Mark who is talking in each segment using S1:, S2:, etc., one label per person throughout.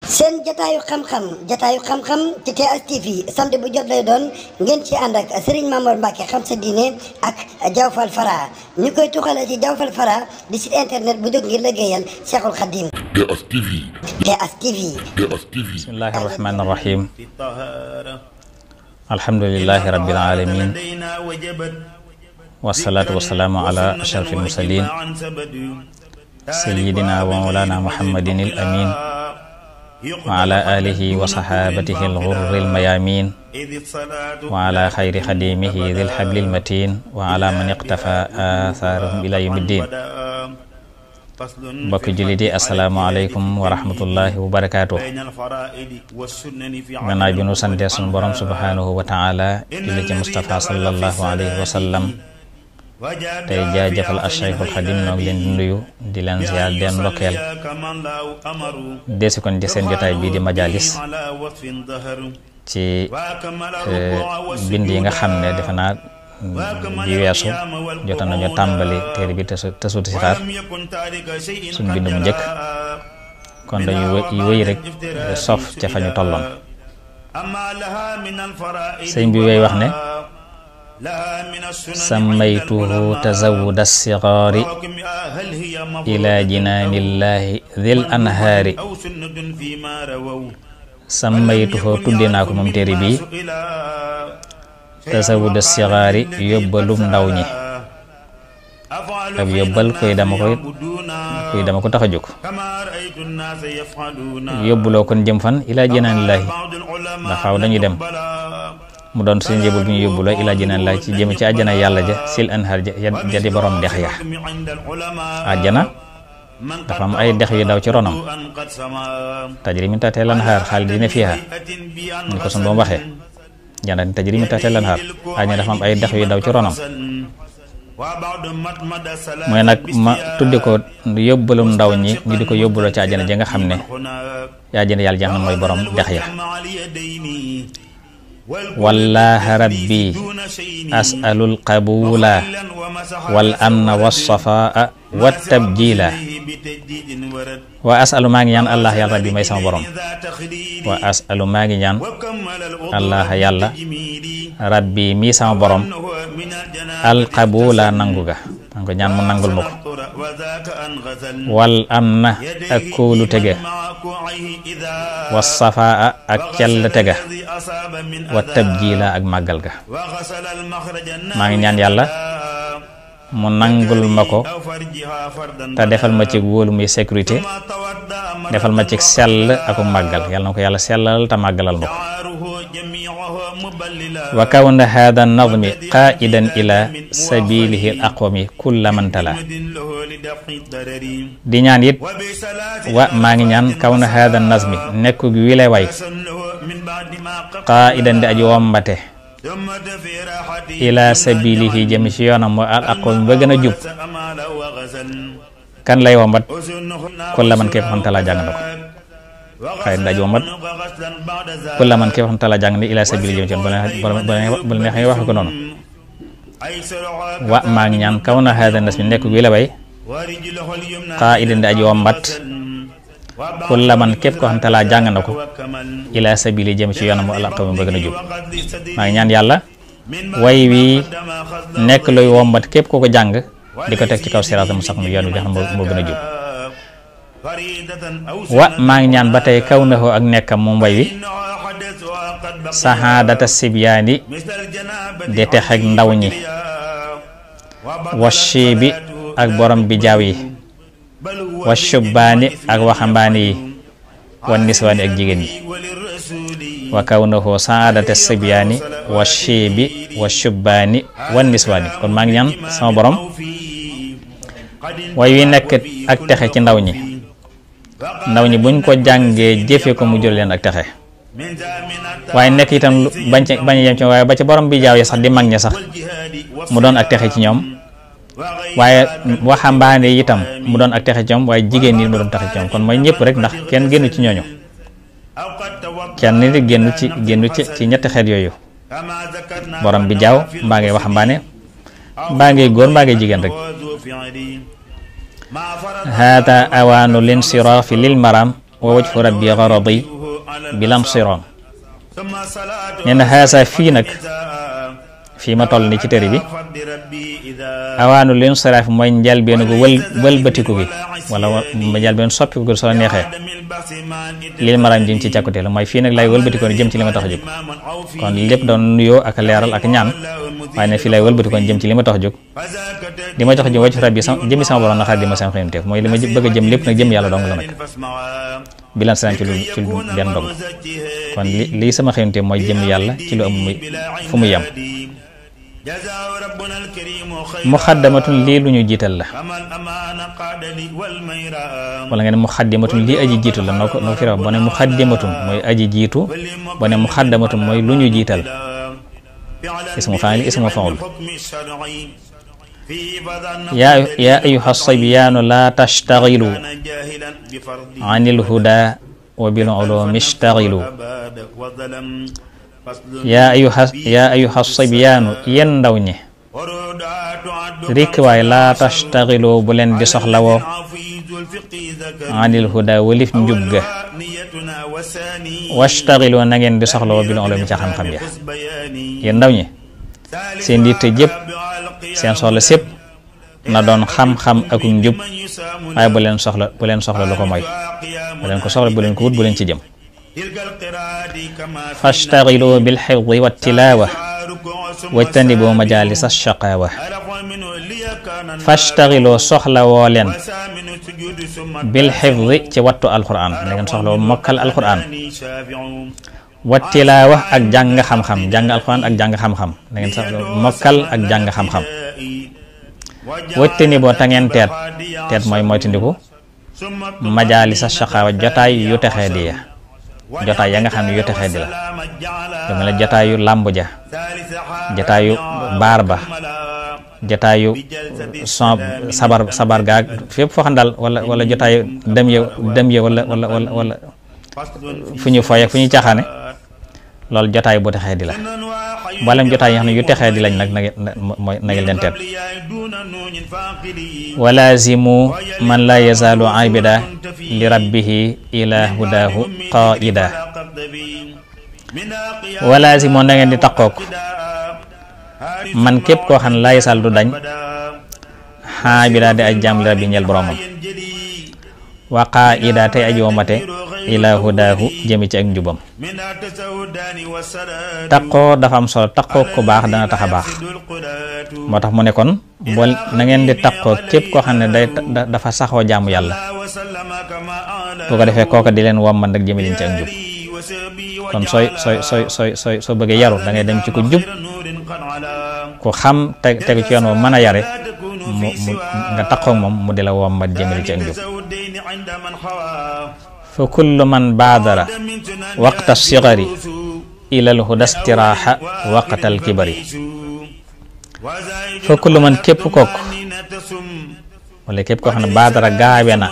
S1: seen jataayu xam-xam ci TS TV samedi bu jot lay doon ngeen ci ànd ak Serigne Mamour Mbacke xam sa diine ak Diawfal Fara ñu koy tuxalee ci Diawfal Fara di site internet bu jóg ngir liggéeyal Cheikhul Khadim. TS TV.
S2: bismillahi rahmaani rahim. alhamdulillahi rabbil alamin. wasalaatu wasalaamu ala ashrafil mursalin sayyidina wa mawlana muhammadin al amin wa ala alihi wa sahabatihi al ghurril mayamin wa ala khayri khadimihi dhil hablil matin wa ala man iqtafa atharahum ila yawmiddin. mbokki jullit yi assalaamu aleykum wa rahmatullahi wa barakaatuh. gannaaw bi nu sante sunu borom subhanahu wa taala julli ci Mustafa sallallahu alayhi wa sallam tey jaajëfal Cheikhul Khadim noo ngi leen di nuyu di leen ziar den ndokkeel desi kon ci seen jotaay bii di majalis ci bind yi nga xam ne defe naa bi weesu jota nañu tàmbali téere bi te suuti si xaar suñ bind mu njëkk kon dañuy wéy rek sof ca fa ñu tolloon. sëñ bi wéy wax ne sammaytuhu tazawuda sigaari ila jinaanillahi dhil anhaari. sammaytuhu tudde naa ko moom téere bii tazawuda sigaari yóbbalum ndaw ñi ab yóbbal koy dama ko tax a jóg yóbbuloo kon jëm fan ila jinaanillahi ndax xaw dañuy dem mu doon suñu njëbal bu ñu yóbbuloo ilaa jinaan la ci jëm ci àjjana yàlla ja sil anhar ja di borom dex ya. àjjana dafa am ay dex yu daw ci ronam tajri min tahtiha al-anhar xaalidina fiha ni ko suñu doom waxee jana tajri min tahtiha al-anhar àjjana dafa am ay dex yu daw ci ronam mooy nag ma tudde ko yóbbalum ndaw ñi ñu di ko yóbbuloo ci àjjana ja nga xam ne àjjana yàlla ja mooy borom dex ya. wallahi rabbi as'alul qabula wal amna was-safaa wat tabjila. wa as'alu maa ngi ñaan allah yàlla rabbi may sama borom wa as'alu maa ngi ñaan allah yàlla rabbi mi sama borom al qabula nangu ga man ko ñaan mu nangul ma ko wal amna ak kóolu tege was-safaa ak cell tega wa tabjila ak màggal ga. maa ngi ñaan yàlla mu nangul ma ko te defal ma ci wóolu muy sécurité defal ma ci sell ak màggal yàlla na ko yàlla sellal te màggalal ma ko. wa kawna hada nadmi qaidan ila sabilihi al aqwami kulla man tala. di ñaan it maa ngi ñaan kawna hada nazmi nekk gi wi lay way qaidan di aji wombate ila sabilihi jëm ci yoonam mooy al aqwami ba gën a jub. kan lay wombat kulla man képp xam tala jàng na ko xëy na daji wombat kulla man képp xam tala jàng ni ila sabili jëm ci yoon bu la neexee wax ko noonu. maa ngi ñaan kaw na hada nas mi nekk wi la way qaidan di aji wombat kulla man képp ko xam tala jàng na ko ila sabili jëm ci yoonam al aqwami ba gën a jub. maa ngi ñaan yàlla way wi nekk luy wombat képp ko jàng di ko teg ci kaw siraatal mustaqim yoon wi nga xam moo gën a jub. maa ngi ñaan ba tey kaw na ko ak nekkam moom way wi sahaadata sibyaani di texeg ndaw ñi washi bi ak borom bi jaaw yi wa shubbaani ak waxambaani yi wa niswaani ak jigéen ñi. wa kawnahu saadata sibyaani wa shibi wa shubbaani wa niswaani. kon maa ngi ñaan sama borom way wi nekk ak texe ci ndaw ñi buñ ko jàngee jëfe ko mu jël leen ak texe waaye nekk itam bañ yem ci waaye ba ci borom bi jaaw yi sax di mag ña sax mu doon ak texe ci ñoom waaye waxambaane itam mu doon ak texe ci ñoom waaye jigéen ñi mu doon texe ci ñoom. kon mooy ñëpp rek ndax kenn génn ci ñooñu kenn nit génn ci ñetti xeet yooyu borom bi jaaw mbaa ngay waxambaane mbaa ngay góor mbaa ngay jigéen rek. hada awaanu linsiraafi lil maram wa wajhu rabbi garadi bilam siron nee na xaasa fii nag fii ma toll ni ci tëri bi awaanu leen saraaf mooy njalbeenu gu wëlbatiku gi wala njalbeenu soppiku gi soo neexee lii maram jëm ci càkkute la mooy fii nag lay wëlbatikoon jëm ci li ma tax a jóg kon lépp doon nuyoo ak leeral ak ñaan waaye ne fii lay wëlbatikoon jëm ci li ma tax a jóg li ma tax a jóg wàccu rab bi jëmi sama borom na xaar di ma seen xëyam teef mooy li ma bëgg a jëm lépp nag jëm yàlla dong la nag bilan salaam ci lu benn dong kon lii sama xëyam teef mooy jëm yàlla ci lu am fu mu yem muxaddamatun lii lu ñu jiital la wala nga ne muxaddimatun lii aji jiitu la noo ko firi boo ne muxaddimatun mooy aji jiitu boo ne muxaddamatun mooy lu ñu jiital ismu faa'il ismu maf'ul yaa ayyuha sabyaanu laa tashtagilu anil huda wa bil ulumi ishtagilu yaa ayyuha sabyaanu yéen ndaw ñi rikk waay laa tashtagilu bu leen di soxlawoo anil huda walif njub ga washtagilu na ngeen di soxlawoo bil ulumi ca xam-xam ya yéen ndaw ñi seen yitte jëpp seen soxla sépp na doon xam-xam ak njub waaye bu leen soxla lu ko mooy bu leen ko soxla bu leen ko wut bu leen ci jëm fashtagilu bil hifdi wat tilaawa wajtanibu majalis ash-shaqaawa fashtagilu soxla woo leen bil hifdi ci wattu alquran na ngeen soxla woo mokkal alquran wat tilaawa ak jàng xam-xam jàng alquran ak jàng xam-xam na ngeen soxla mokkal ak jàng xam-xam wajtanibu ta ngeen teet mooy moytandiku majalis ash-shaqaawa jotaay yu texee di ya jotaay ya nga xam ne yu texee di la dama la jotaayu làmb ja jotaayu baar ba jotaayu sabar gaag fépp foo xam daal wala jotaayu dem ye wala fu ñu foye fu ñu caaxaane loolu jotaay bu texee di la mboolem jotaay yi nga xam ne yu texee di lañ nag na ngeen leen teet walaazimu man la yazaalu abida li rabbihi ila hudahu qaida walaazimu na ngeen di taqook man képp koo xam ne la yazaal du dañ abida di aj jaam li rabbi ñeel boromam wa qaida tey aji womate ila hudahu jëmi ci ak njubam taqoo dafa am solo taqoo ku baax dana tax a baax moo tax mu ne kon bool na ngeen di taqoo képp koo xam ne dafa saxoo jaamu yàlla bu ko defee kooka di leen womman nag jëmi leen ci ak njub kon soo bëggee yaru da ngay dem ci ku jub ku xam tegu ci yoon woo mën a yare mu nga taqoo moom mu di la wommat jëmi leen ci ak njub fa kullu man baadara waqta sigari ilal huda istiraaxa waqtal kibari fa kullu man képp kook wala képp koo xam ne baadara gaawe na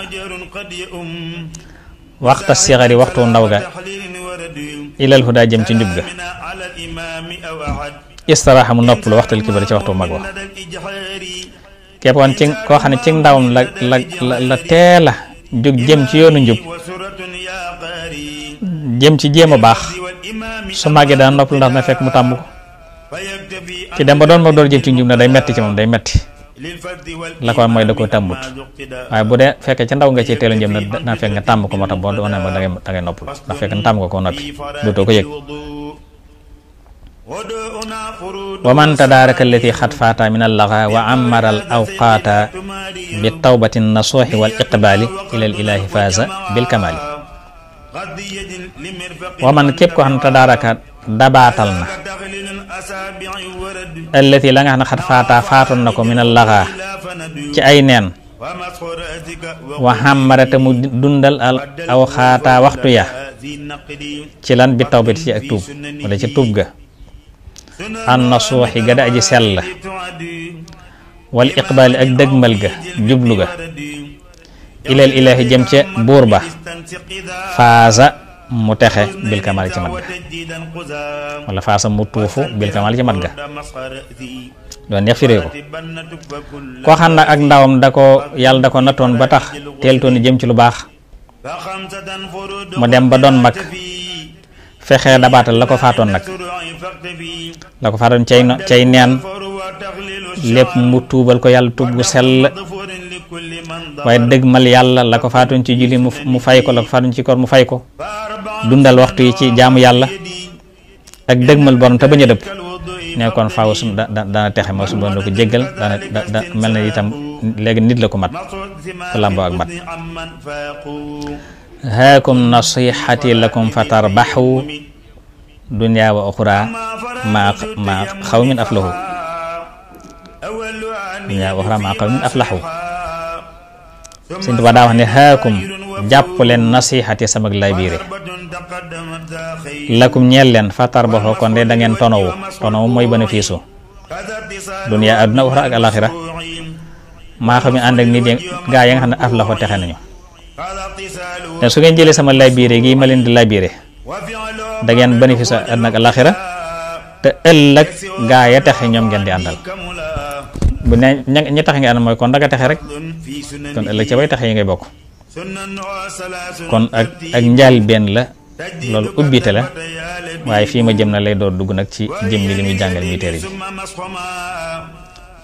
S2: waqta sigari waxtu ndaw ga ilal huda jëm ci njub ga istiraaxa mu noppalu waqtal kibari ci waxtu mag wa képp woon ci koo xam ne ci ndawam la teela jóg jëm ci yoonu njub jëm ci jéem a baax su màggee daan noppal ndax na fekk mu tàmm ko ci dem ba doon ma door jëm ci njub na day metti ci moom day metti la ko mooy da koo tàmbut waaye bu dee fekkee ca ndaw nga ci teelu njëm na fekk nga tàmm ko moo tax boo doonee ma da ngay noppal ndax fekk nga tàmm ko noppi dootoo ko yëg wa man tadaaraka allati xat faata min allaxa wa amara al awqaata bi tawbati nasuuxi wal iqbaali ilal ilaahi faaza bil kamaali wa man képp ko xam ne tadaaraka dabaatal na allati la nga xam ne xat faata faatoon na ko min allaxa ci ay neen wa xammarata mu dundal al awqaata waxtu ya ci lan bi tawbati ci ak tuub wala ci tuub ga an nasuuxi ga da aji sell wal iqbaali ak dëgmal ga jublu ga ilal ilaahi jëm ca buur ba faasa mu texe bil kamaal ci mat ga wala faasa mu tuufu bil kamaal ci mat ga doon neex firee ko koo xam nag ak ndawam yàlla da ko nattoon ba tax teeltoon jëm ci lu baax mu dem ba doon mag fexee dabaatal la ko faatoon nag la ko faatoon cay neen lépp mu tuubal ko yàlla tuub gu sell waaye dëgmal yàlla la ko faatoon ci julli mu fay ko la ko faatoon ci koor mu fay ko dundal waxtu yi ci jaamu yàlla ak dëgmal borom te bañ a dëpp ne kon faaw su dana texe moo su doon ko jéggal dana mel na itam léegi nit la ko mat ku làmboo ak mat haakum nasihati lakum fatarbahu dunya wa ukhra ma xawmin aflahu dunya wa ukhra ma xawmin aflahu Sëñ Tuubaa daa wax ne haakum jàpp leen nasihati sama lay biire lakum ñeel leen fatarbahu kon de da ngeen tonowu mooy bénéfice u dunya àdduna ukhra ak alaxira maa xam ne ànd ak nit yi gaa ya nga xam ne aflahu texe nañu te su ngeen jëlee sama labiré gi ma leen di labiré da ngeen bénéfice àdduna ak alaxira te ëllëg gaa ya texe ñoom ngeen di àndal bu ne ña taxe nga àndal mooy kon danga texe rek kon ëllëg ca way texe yi ngay bokk kon ak njaal benn la loolu ubbite la waaye fii ma jëm na lay door dugg nag ci jëm li muy jàngal muy téere bi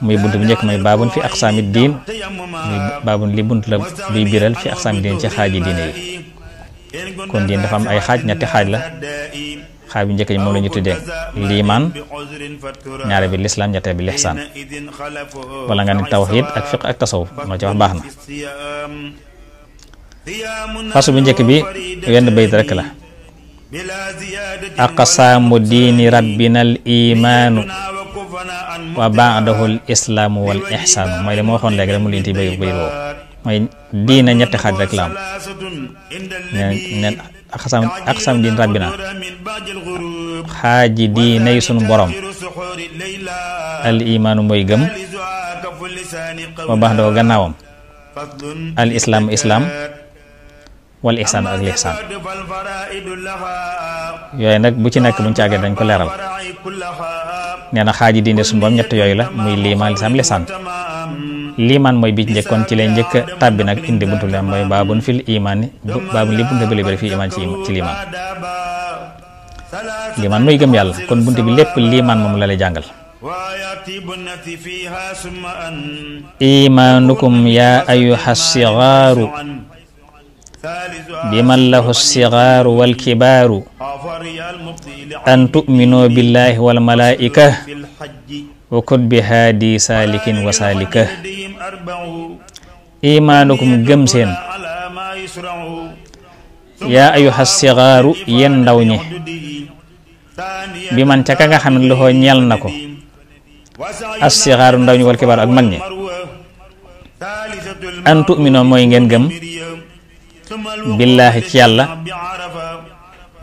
S2: muy bunt bu njëkk mooy baabun fi aqsaami diin muy baabun li bunt la buy biral fi aqsaami diin ci xaaji diine yi kon diin dafa am ay xaaj ñetti xaaj la xaaj bu njëkk yi moom la ñu tuddee liimaan ñaare bi lislaam ñetteel bi lixsaan wala nga ne tawxiid ak fiq ak tasawuf moo ci wax baax na fasu bu njëkk bi wenn bayt rekk la aqsaamu diini rabbina al imaanu wa ba'dahu al islaamu wal ihsaanu mooy li ma waxoon léegi rek mu leen ti bay woo mooy diina ñetti xaaj rek la am neen aqsaam diin rabbina xaaji diinay sunu borom al imaanu mooy gëm wa ba'dahu gannaawam al islaamu islaam wal ihsaan ak lihsaan yooyu nag bu ci nekk buñ caagee dañ ko leeral nee na xaaji diine suñu borom ñett yooyu la muy liimaan lislaam lihsaan liimaan mooy bi njëkkoon ci lay njëkk a tàbbi nag indi buntu leen mooy baabun fil imaani baabun li buntu bële bëri fii imaan ci liimaan liimaan mooy gëm yàlla kon buntu bi lépp liimaan moom la lay jàngal imaanukum yaa ayyuha sigaaru biman lahu sigaaru wal kibaaru an tu'minu billahi wal malaa'ika wa kutbi haadi saalikin wa saalika imaanukum gëm seen yaa ayyuha sigaaru yéen ndaw ñi bi man ca ka nga xam ne loxo ñeel na ko as sigaaru ndaw ñi wal kibaaru ak mag ñi an tu'minu mooy ngeen gëm billaahi ci yàlla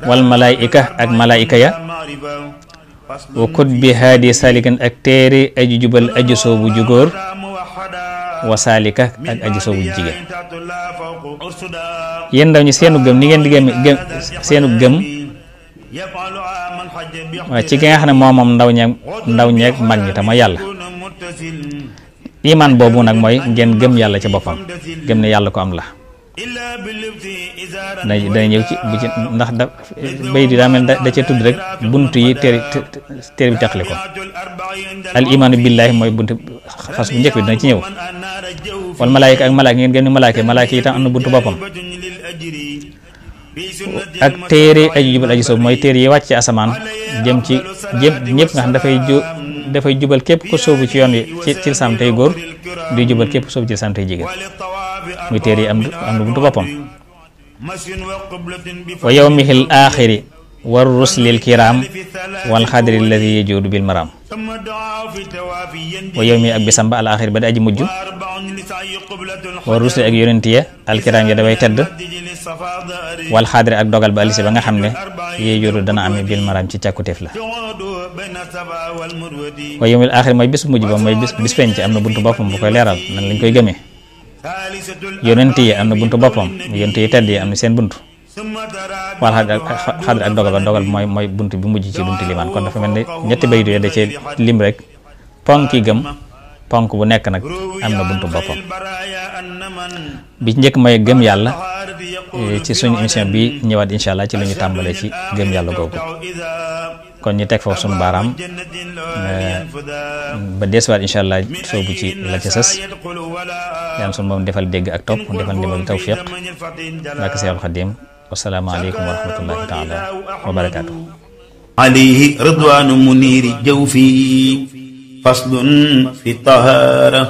S2: wal malaayika ak malaayika ya wa kutbi haadi saalikin ak téere aju jubal aju soobu ju góor wa saalika ak aju soobu ju jigéen yéen ndaw ñi seenu gëm ni ngeen di gëm seenu gëm waaye ci ki nga xam ne moom ndaw ñeeg mag ñi te mooy yàlla iman boobu nag mooy ngeen gëm yàlla ci boppam gëm ne yàlla ko am la dana ñëw ci bu ci ndax da bay di daa mel da cee tudd rek bunt yi téere bi teqali ko al imaanu billaahi mooy bunt fas bu njëkk bi dana ci ñëw wal malaayika ak malaayika ngeen gëm ni malaayika yi tam am na buntu boppam ak téere aju jubal aju soobu mooy téere yi wàcc ci asamaan jëm ci ñëpp nga xam dafay jubal képp ku soobu ci yoon wi ci lislaam tey góor di jubal képp ku soobu ci lislaam tey jigéen muy téere yi am na buntu boppam wa yawmihil aaxiri war ruslil kiram wal xadri alladi yajuudu bil maram wa yawmi ak bisam ba al aaxiri ba di aji mujj war rusli ak yonent ya alkiram ya dafay tedd wal xadri ak dogal ba alisi ba nga xam ne yajuudu dana amee bil maram ci càkkutéef la wa yawmil aaxiri mooy bis mujj ba mooy bis penc am na buntu boppam bu koy leeral nan lañ koy gëmee yonent yi am na buntu boppam yonent yi tedd yi am na seen buntu wal xadri ak dogal ba dogal mooy buntu bi mujj ci buntu limaan kon dafa mel ni ñetti baytu da cee lim rek ponki gëm ponk bu nekk nag am na buntu boppam bi njëkk mooy gëm yàlla ci suñu émission bi ñëwaat incha allah ci lu ñu tàmbalee ci gëm yàlla googu kon ñu teg foofu suñu baaraam ba desuwaat incha allah soobu ci la ca sës yaan suñu moom defal dégg ak topp defal ndimbal tawfiq barke Seexul Xadiim wassalaamu aleykum wa rahmatullahi taala wa barakaatu
S3: alayhi ridwaanu muniiri jawfi faslun fi tahaara